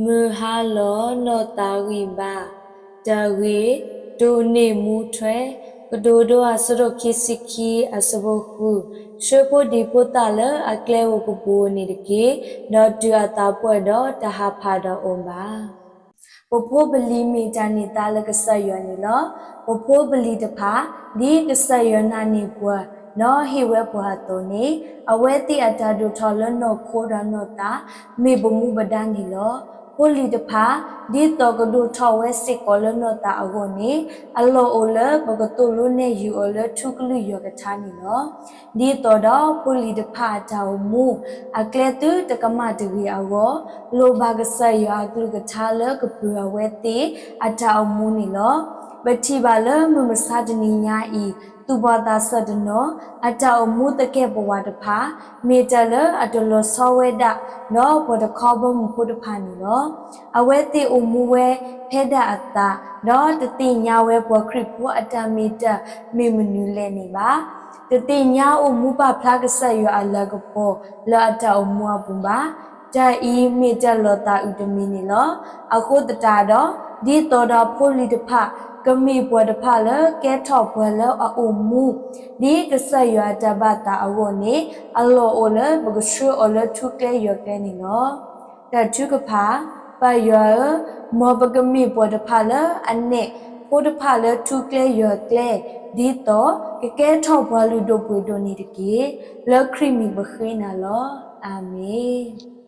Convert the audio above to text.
မုၢ်ဟါလီၤနီၢ်သးဂံၢ်ဘါ, တၢ်ဂ့ၢ်, တိၢ်န့ၢ်မူထွဲ, ကတိၤဒိအဆၢဒိၣ်ခံဆံခံအဆၢဖိဃု, ဆှၢဖိဒံဖိသၣ်လၢအကျဲအိၣ်ကပူၤန့ၣ်တက့ၢ်, ဒီးတုၤအသးပှၢ်ဒီးတဟးဖးဒီးအီၤဘၣ်. ပဖိပလံၤမ့ၢ်တၢ်န့ၢ်သါလၢကစၢ်ယွၤန့ၣ်လီၤ. ပဖိပလံၤတဖၣ်, ဒ်ကစၢ်ယွၤနာ်န့ၢ်ပှၤ, ဒီးဟ့ၣ်ဝဲပှၤအသိးန့ၣ်, အဝဲသ့ၣ်အတၢ်ဒိၣ်ထီၣ်လၢနီၢ်ခိဒီးနီၢ်သး, မ့ၢ်ပမူပဒါန့ၣ်လီၤ. ဖိလံၤတဖၣ်, ဒ်သိးကဒိၣ်ထီၣ်ဝဲစ့ၢ်ကီးလၢနီၢ်သးအဂီၢ်န့ၣ်, အလီၢ်အိၣ်လၢပကသိၣ်လိနဲၣ်ယုာ်အီၤလၢထူကလုၢ်ယွၤကထါန့ၣ်လီၤ. ဒ်သိးဒီးဖိလံၤတဖၣ်အတၢ်အိၣ်မူ, အကျဲသုတကမၣ်တဂ့ၤအဂီၢ်, လိၣ်ဘၣ်ကစၢ်ယွၤအကလုၢ်ကထါလၢကပၢၤအဝဲသ့ၣ်အတၢ်အိၣ်မူန့ၣ်လီၤ. ပထံၣ်ဘၣ်လၢမုၢ်မဆါတနံၤညါအံၤ, သူၣ်ဘီၣ်သးစၢ်တနီၤ, အတၢ်အိၣ်မူသကဲာ်ပဝးတဖၣ်, မ့ၢ်တၢ်လၢအတလီၤဆီဝဲဒၣ်, ဒီးပှၤတခီဘီမုၢ်ဖိတဖၣ်န့ၣ်လီၤ. အဝဲသ့ၣ်အိၣ်မူဝဲဖဲဒၣ်အသး, ဒီးတသ့ၣ်ညါဝဲပှၤခရံာ်ဖိအတၢ်မ့ၢ်တၢ်မ့ၢ်မနုၤလဲၣ်န့ၣ်ဘၣ်. တသ့ၣ်ညါအိၣ်မူပာ်ဖျါကစၢ်ယွၤအလၤကပီၤလၢအတၢ်အိၣ်မူအပူၤဘၣ်. တၢ်အံၤမ့ၢ်တၢ်လီၤသးအုးတမံၤန့ၣ်လီၤ. အဃိသတးဒီး, ဒ်သိးဒီးဖိလံၤတဖၣ်, ကမ့ၢ်ပှၤတဖၣ်လၢကဲထီၣ်ပှၤလၢအအိၣ်မူ, ဒ်ကစၢ်ယွၤအတၢ်ဘၣ်သးအဂီၢ်န့ၣ်, အလီၢ်အိၣ်လၢပကဆှၢအီၤလၢထူကျဲယွၤကျဲန့ၣ်လီၤ. တၢ်ထုကဖၣ်, ပၢ်ယွၤဧၢ, မ်ပကမ့ၢ်ပှၤတဖၣ်လၢအနဲၣ်ဖိတဖၣ်လၢထူကျဲယွၤကျဲ, ဒ်သိးကကဲထီၣ်ပှၤလုၢ်ဒိၣ်ပှ့ၤဒိၣ်န့ၣ်တက့ၢ်. လၢခရံာ်မံၤပဃ့နၤလီၤ. အၤမ့ၣ်.